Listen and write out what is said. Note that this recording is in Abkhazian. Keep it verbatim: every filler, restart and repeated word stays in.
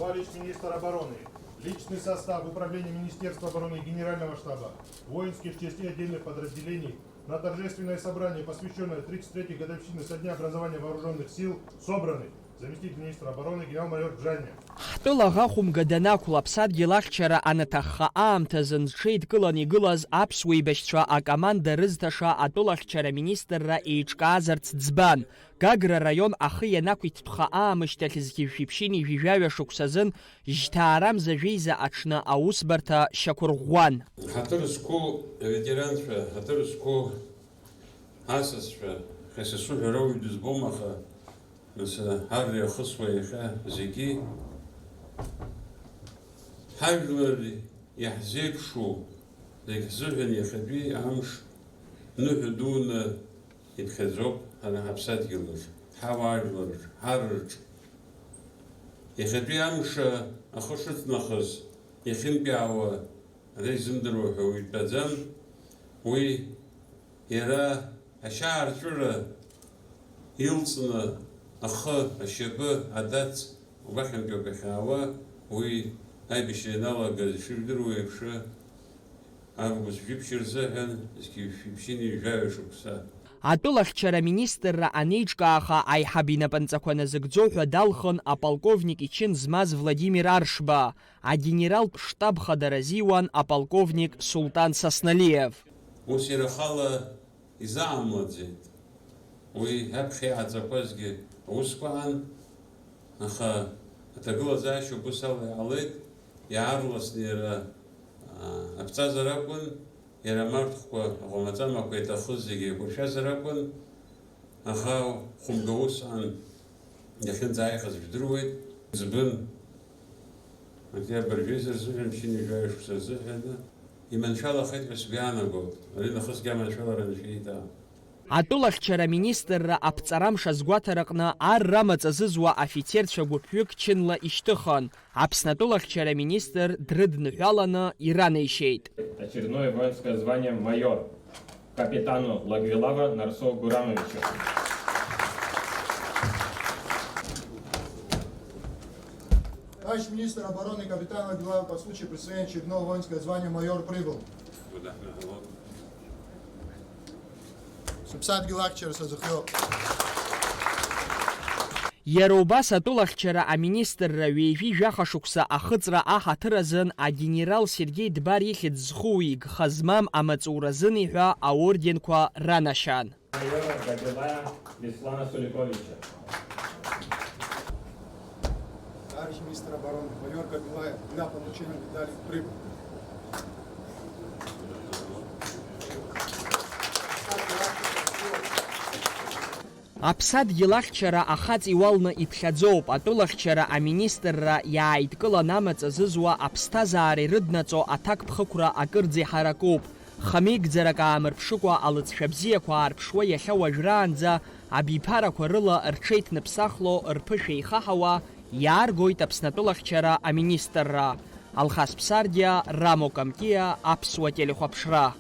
Товарищ министр обороны, личный состав Управления Министерства обороны и Генерального штаба, воинских частей отдельных подразделений на торжественное собрание, посвящённое тридцать третьей годовщине со дня образования вооружённых сил, собраны. Заместитель министра обороны генерал-майор Бжания. Ҳтәыла аӷа хәымга данақәла, аԥсадгьыл ахьчара анаҭахха аамҭазын зҽеидкылан игылаз аԥсуа еибашьцәа акоманда рызҭаша атәылахьчара министрра еиҿкаазарц ӡбан. Гагра раион ахы ианақәиҭтәха аамышьҭахь зқьи жәшәи ԥшьынҩажәи жәаҩа шықәсазын Жьҭаарамза жәеиза аҽны аусбарҭа шьақәырӷәӷәан. Ҳаҭыр зқәу аветеранцәа, ҳаҭыр зқәу асасцәа, ҳәа сасуҳәара уаҩ дызбом, аха, нас, ҳарра иахысуа иахьа зегьы ҳажәлар иаҳзеиԥшу, зегь ҳзыҳәан иахьатәи амш ныҳәа дуны иԥхьаӡоуп ҳара ҳаԥсадгьылаҿ, ҳауаажәларҿ, ҳарраҿ. Иахьатәи амш ахы шыҵнахыз иахьынтәаауа ара изымдыруа ҳәа уаҩ дтәаӡам. Уи иара ашьаарҵәыра илҵны ахы, ашьапы, адац убахьантәи ауп иахьаауа. Уи аибашьра ианалагаз, ишыжәдыруа еиԥш, август жәиԥшь рзыҳәан зқьи жәшәи ԥшьынҩажәи жәаҩа шықәса. Атәылахьчара аминистрра анеиҿкааха, аиҳаб инапынҵақәа назыгӡо ҳәа далхын аполковник ичын змаз Владимир Аршба, агенералтә штаб хадара азиуан аполковник Султан Сасналиев. Ус иара ахала изаамлаӡеит. Уи аԥхьа иҟаҵақәазгьы аусқәа аан, аха аҭагылазаашьа убыс ала иҟалеит, иаарласны иара, аа, аԥҵазар акәын, иара амарҭқәа, аҟәамаҵамақәа иҭахыз зегьы еиқәыршәазар акәын, аха хәымга усҟан иахьынӡааихаз жәдыруеит. Ӡбын, октиабр жәеиза рзыҳәан, ԥшьынҩажәаҩа шықәса рзыҳәан иманшәалахеит ҳәа сгәы иаанагоит, ари нахысгьы аманшәалара анышәеиҭаа. Атәылахьчара аминистрра аԥҵарамш азгәаҭараҟны ар рамаҵ азызуа афицерцәа гәыԥҩык чынла ишьҭыхын, Аԥсны атәылахьчара аминистр дрыдныҳәаланы иранеишьеит. Очередное воинское звание майор капитану Лагвилава Нарсо Гурамовичу. Товарищ министр обороны капитан Лагвилава по случаю присвоения очередного воинского звания майор прибыл. Сыԥсадгьыл ахьчара сазыхиоуп. Иара убас атәылахьчара аминистрра ҩажәи жәаха шықәса ахыҵра аҳаҭыр азын агенерал Сергеи Дбар ихьӡ зху игха змам амаҵуразын иҳәа аорденқәа ранашьан. Майора Габилаев Беслана Суликовича. Товарищ министр обороны, майор Габилаев, для получения медали прибыл. Аԥсадгьыл ахьчара ахаҵа иуалны иԥхьаӡоуп, атәылахьчара аминистрра иааидкылан амаҵ азызуа аԥсҭазаара ирыднаҵо аҭакԥхықәра акырӡа иҳаракуп. Хамеигӡарак аамырԥшыкәа алыҵшәа бзиақәа аарԥшуа иахьа уажәраанӡа абиԥарақәа рыла рҽеиҭныԥсахло рԥышәа еихаҳауа иааргоит Аԥсны атәылахьчара аминистрра. Алхас Ԥсардиа, Рамо Камкиа, Аԥсуа телехәаԥшра.